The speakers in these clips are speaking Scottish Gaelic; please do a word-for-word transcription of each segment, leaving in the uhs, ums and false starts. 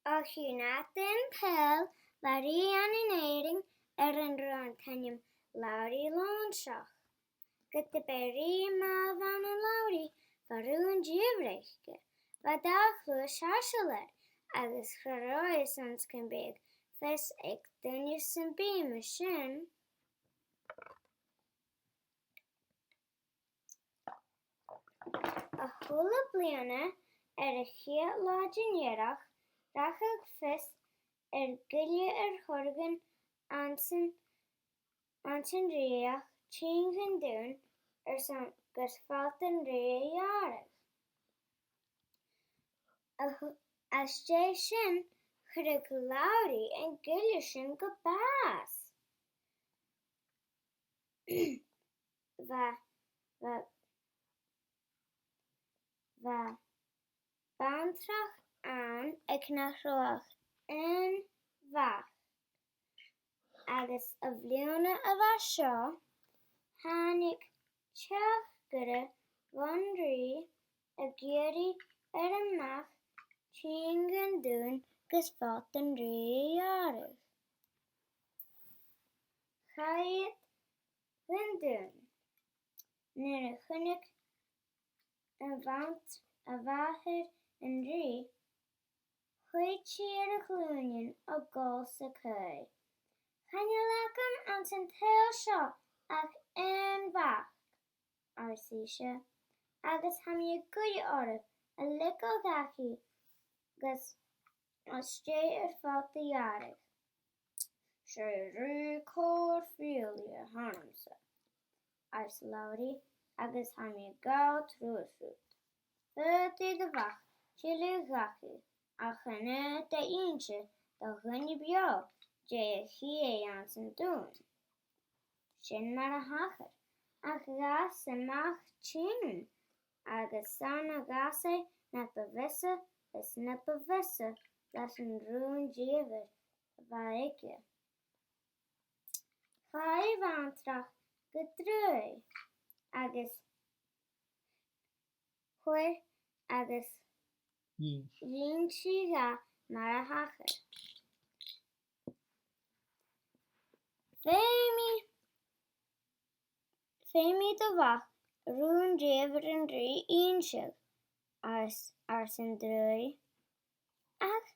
O chionn fhada an t-saoghail, bha rìgh ann an Èirinn air an robh an t-ainm Labhraidh Loingseach. Ged a b' e rìgh mhath a bh' ann an Labhraidh, bha rùn-dìomhair aice. Bha dà chluas sòisealta air, agus cha robh e son sgioba beag fios aig duine sam bith mu sin. A h-uile bliadhna, air a' chiad là den Earrach, rachadh fios air gille air choreigin anns an, anns an rìoghachd tighinn chun dùin airson gus falt an rìgh a ghearradh. A th-, às dèidh sin, chuireadh Labhraidh an gille sin gu bàs. Bha, bha, bha bantrach ann aig nach robh ach aon mhac. Agus a' bhliadhna a bha seo, thàinig teachdaire bhon rìgh ag iarraidh air a mac tighinn chun dùin gus falt an rìgh a ghearradh. Chaidh iad chun dùin. Nuair a chunnaic a' bhant-, a mhàthair an rìgh, shuidh i air a ghlùinean a' gabhail sa chaoidh. "Chan eil agam anns an t-saoghal seo ach aon mhac," ars ise, "agus tha mi a' guidhe oirbh a leigeil dhachaigh gus às dèidh air falt a ghearradh." "'S e rìgh còir-fhialaidh a th' annamsa," ars Labhraidh, "agus tha mi a' gabhail truas riut. Faodaidh do mhac tilleadh dhachaigh, ach chan fhaod e innse do dhuine beò dè chì e anns an dùn." Sin mar a thachair, ach dh'fhàs am mac tinn, agus 's ann a dh'fhàs e na bu mhiosa is na bu mhiosa leis an rùn-dìomhair a bha aige. Chaidh a' bhantrach gu draoidh agus chuir, agus dh'inns i dha mar a thachair. "Feumaidh, feumaidh do mhac rùn-dìomhair an rìgh innse," ars, ars an draoidh. "Ach,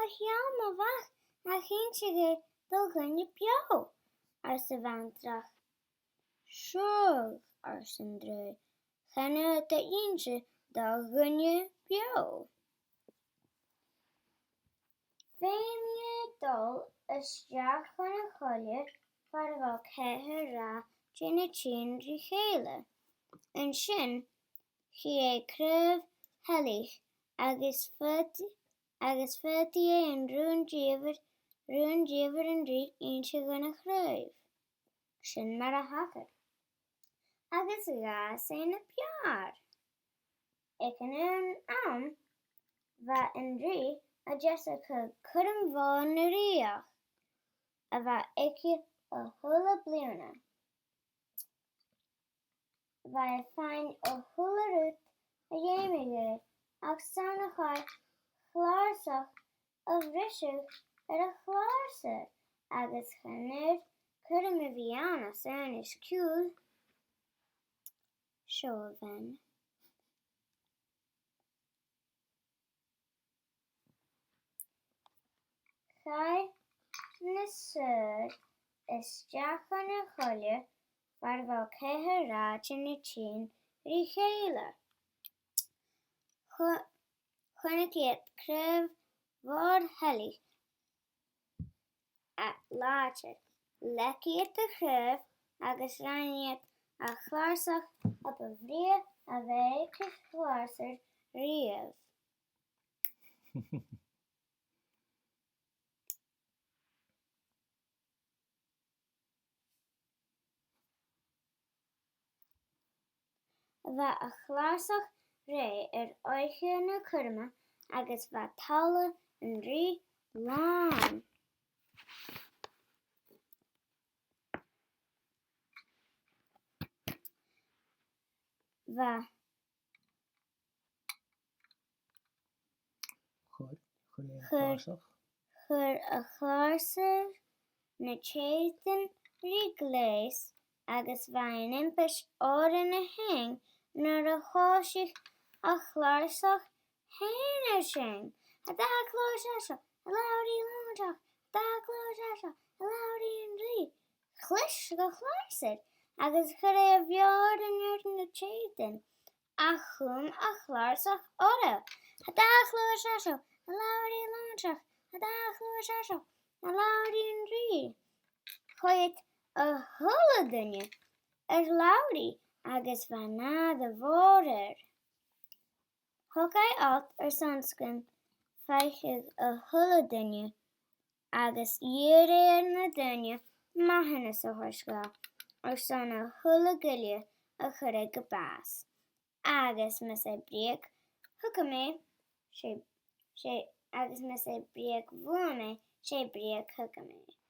ach cha b' eil mo mhac ach innse e do dhuine beò," ars a' bhantrach. "Seadh," ars an draoidh, "chan fhaod e innse do dhuine beò." Feumaidh e dol a-steach chun a' choille far a bheil ceithir rathaidean a' tighinn ri chèile. An sin, chì e craobh theilgidh agus faod-, agus faodaidh e an rùn-dìomhair, rùn-dìomhair an rìgh innse dhan a' chraobh. Sin mar a thachair. Agus dh'fhàs e na b' fheàrr. Aig an aon àm, bha an rìgh a' deasachadh cuirm mhòr na rìoghachd a bha aige a h-uile bliadhna. Bha e a' faighinn a h-uile rud a dh'fheumadh e, ach 's ann a chaidh chlàrsach a bhriseadh air a' chlàrsair, agus chan eil cuirm a bhith ann às aonais ciùil. Seo a-bhàn. Chaidh na saoir a-steach chun a' choille far a bheil ceithir rathaidean a' tighinn ri chèile. Chu-, chunnaic iad craobh mhòr theilgidh a, làidir. Leig iad a' chraobh agus rinn iad a' chlàrsach a bu bhrèagha a bha aig a' chlàrsair riamh. Bha a' chlàrsach rèidh air oidhche na cuirme agus bha talla an rìgh làn. Bha. Chuir, Chuir, chuir a' chlàrsair na teudan ri gleus agus bha an impis oirre na sheinn nuair a thòisich a' chlàrsach fhèin a' seinn. Tha dà chlàrsair seo, a' labhairt ri lòmhaireachd, tha dà chlàrsair seo, a' labhairt ri an rìgh. Chlis a' chlàrsair agus chuir e a' bheòrd an uair na teudan. Ach chùm a' chlàrsach oirre. Tha dà chlàrsair seo, a' labhairt ri lòmhaireachd, tha dà chlàrsair seo, a' labhairt ri an rìgh. Choimhead a h-uile duine air Labhraidh agus bha nàdar mòr air. Thog e alt airson 's gun faiceadh a h-uile duine agus dh'iarr e air na daoine mathanas a thoirt dha airson a h-uile gille a chuir e gu bàs. Agus mas e breug thugam e, 's e, 's e, agus mas e breug bhuam e, 's e breug thugam e.